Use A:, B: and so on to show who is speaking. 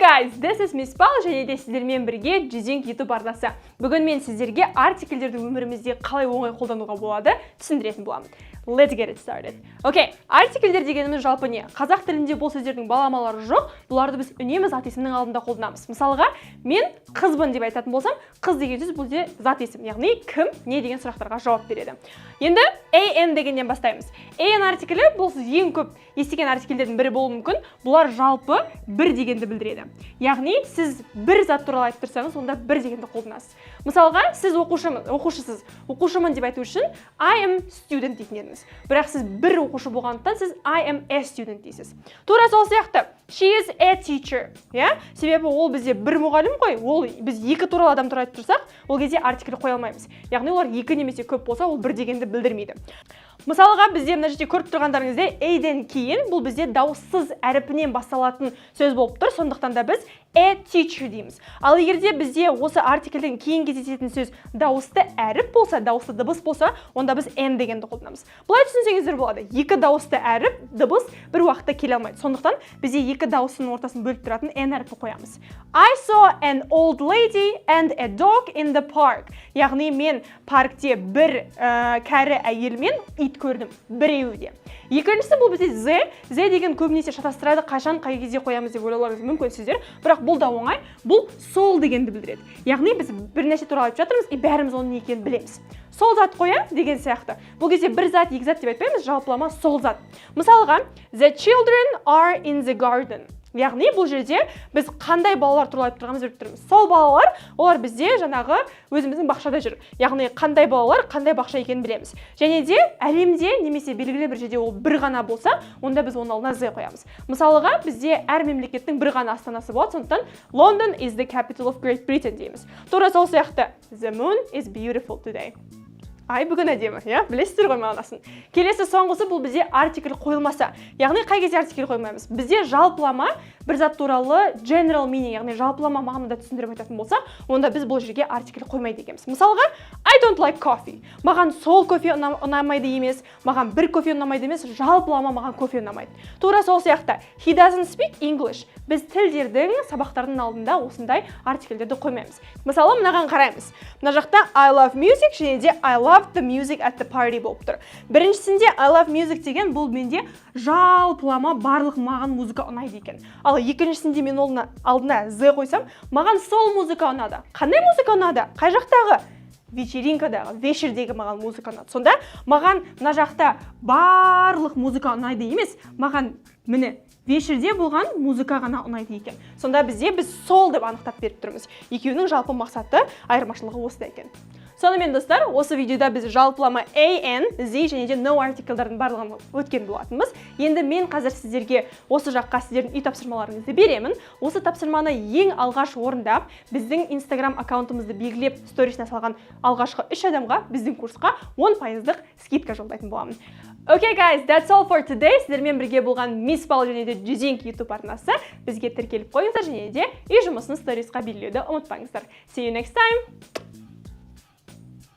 A: Guys, this is Miss Pal және де сіздермен бірге Жүзинг YouTube арнасы. Бүгін мен сіздерге артикльдерді өмірімізде қалай оңай қолдануға болады, түсіндіретін боламын. Let's get it started. Окей, артикльдер дегеніміз жалпы не? Қазақ тілінде бұл сөздердің баламалары жоқ, бұларды біз үнемі зат есімнің алдында қолданамыз. Мысалға, мен қызбын деп айтатын болсам, қыз деген сөз бұл жерде зат есім, яғни кім, не деген сұрақтарға жауап береді. Енді AN дегеннен бастаймыз. AN артиклі бұл сіз ең көп естіген артикльдердің бірі болуы мүмкін. Бұлар жалпы бір дегенді білдіреді. Яғни сіз бір зат туралы айтып тұрсаңыз, онда бір дегенді қолданасыз. Мысалға, сіз оқушысыз. Оқушымын деп айту үшін "I am student" дейтін едіңіз. Бірақ сіз бір оқушы болғандықтан, сіз "I am a student" дейсіз. Тура сол сияқты "She is a teacher", иә? Себебі ол бізде бір мұғалім қой, ол біз екі туралы адам туралы айтып тұрсақ, ол кезде артикль қоя алмаймыз. Яғни олар екі немесе көп болса, ол бір дегенді білдірмейді. Мысалға, бізде мына жерде көріп тұрғандарыңыздай, A-ден кейін бұл бізде дауыссыз әріпінен басталатын сөз болып тұр, сондықтан да біз "a teacher" дейміз. Ал егер де бізде осы артикльден кейін кездесетін сөз дауысты әріп болса, дауысты дыбыс болса, онда біз an дегенді қолданамыз. Былай түсінсеңіздер болады: екі дауысты әріп, дыбыс бір уақытта келе алмайды. Сондықтан бізде екі дауыстың ортасын бөліп тұратын an әрпі қоямыз. I saw an old lady and a dog in the park. Яғни мен паркте бір кәрі әйел мен ит көрдім, біреуі де. Екіншісі бұл бізде the. The деген көбінесе шатастырады, қашан, қай кезде қоямыз деп ойлауларыңыз мүмкін сіздер. Бірақ бұл да оңай, бұл сол дегенді білдіреді. Яғни біз бір нәрсе туралы айтып жатырмыз и бәріміз оның не екенін білеміз. Сол зат қоя деген сияқты. Бұл кезде бір зат, екі зат деп айтпаймыз, жалпылама сол зат. Мысалға, the children are in the garden. Яғни бұл жерде біз қандай балалар туралы айтып тұрғанымызды біліп тұрмыз. Сол балалар, олар бізде жаңағы өзіміздің бақшада жүр. Яғни қандай балалар, қандай бақша екенін білеміз. Және де әлемде немесе белгілі бір жерде ол бір ғана болса, онда біз оның алдына the қоямыз. Мысалға, бізде әр мемлекеттің бір ғана астанасы болады, сондықтан "London is the capital of Great Britain" дейміз. Тура сол сияқты the moon is beautiful today. Ай бүгін әдемі, иә, білесіздер ғой мағынасын. Келесі, соңғысы бұл бізде артикль қойылмаса. Яғни қай кезде артикль қоймаймыз? Бізде жалпылама бір зат туралы general meaning, яғни жалпылама мағынада түсіндіріп айтатын болсақ, онда біз бұл жерге артикль қоймайды екенбіз. Мысалға, I don't like coffee. Маған сол кофе ұнамайды емес, маған бір кофе ұнамайды емес, жалпылама маған кофе ұнамайды. Тура сол сияқты he doesn't speak English. Біз тілдердің сабақтарының алдында осындай артикльдерді қоймаймыз. Мысалы, мынаған қараймыз. Мына жақта I love music және де I love the music at the party болып тұр. Біріншісінде I love music деген бұл менде жалпылама барлық маған музыка ұнайды екен. Ал екіншісінде мен оның алдына the қойсам, маған сол музыка ұнады. Қандай музыка ұнады? Қай жақтағы? Вечеринкадағы, вечердегі маған музыка ұнады. Сонда маған мына жақта барлық музыка ұнайды емес, маған міне вечерде болған музыка ғана ұнайды екен. Сонда бізде біз сол деп анықтап беріп тұрмыз. Екеуінің жалпы мақсаты, айырмашылығы осыда екен. Сонымен, достар, осы видеода біз жалпылама A, N, The және де no артикльдардың барлығын өткен болатынбыз. Енді мен қазір сіздерге осы жаққа сіздердің үй тапсырмаларыңызды беремін. Осы тапсырманы ең алғаш орындап, біздің Instagram аккаунтымызды белгілеп, сторисіне салған алғашқы үш адамға біздің курсқа 10 пайыздық скидка жолдайтын боламын. Okay, guys, that's all for today. Сіздермен бірге болған Miss Pal және де Жүзинг YouTube арнасы. Бізге тіркеліп қойыңыздар және де үй жұмысын сторисқа белгілеуді ұмытпаңыздар. See you next time.